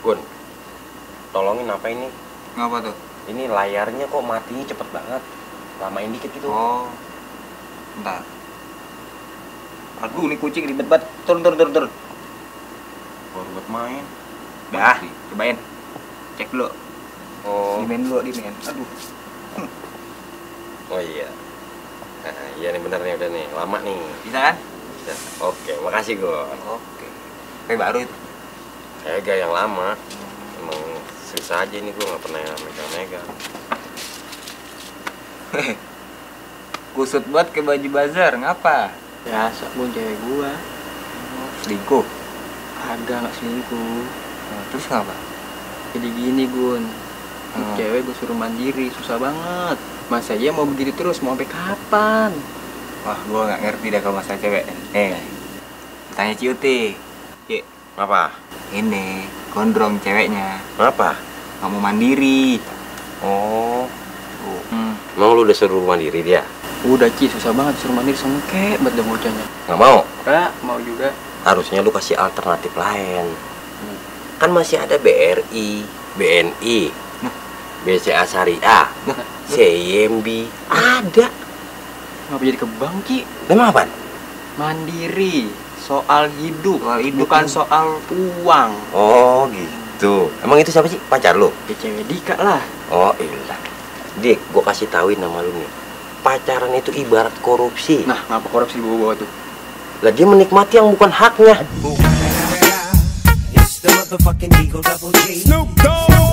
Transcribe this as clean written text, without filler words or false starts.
Gun, tolongin apa ini? Ngapa tuh? Ini layarnya kok matinya cepet banget. Lamain dikit gitu. Oh, bentar. Aduh, ini kucing ribet banget. Turun. Baru buat main. Dah, cobain. Cek dulu. Oh. Dimain dulu. Aduh. Oh iya. Nah, iya nih bener nih udah nih. Lama nih. Bisa kan? Bisa. Oke, makasih Gun. Oke. Kayak baru itu. Kagak yang lama. Emang susah aja nih gue nggak pernah megang-megang. Kusut banget ke baju bazar, ngapa? Biasa Gun, cewek gua. Selingkuh. Kagak, nggak selingkuh. Terus ngapa? Jadi gini Gun, Hmm. cewek gue suruh mandiri, susah banget. Masa iya mau begini terus, mau sampai kapan? Wah, gua nggak ngerti dah kalau masalah cewek. Tanya Ciuti. Cik, Apa? ini gondrong ceweknya. Kenapa? Nggak mau mandiri. Oh, Tuh. emang lu udah suruh mandiri dia? Udah Ci, susah banget suruh mandiri, sengke banget dah bocahnya. Nggak mau? Nggak mau juga. Harusnya lu kasih alternatif lain. Kan masih ada BRI, BNI, BCA Syariah, CIMB, ada. Ngapa jadi ke bank Ci? Emang apa? Mandiri, soal hidup, Soal hidup. bukan soal uang. Oh gitu. Emang itu siapa sih? Pacar lu? Ya cewek Dika lah. Oh iya. Dik, gua kasih tauin nama lu nih. Pacaran itu ibarat korupsi. Nah, ngapa korupsi bawa-bawa tuh? Lah dia menikmati yang bukan haknya. It's the motherfucking Eagle Double G. Snoop Dogg.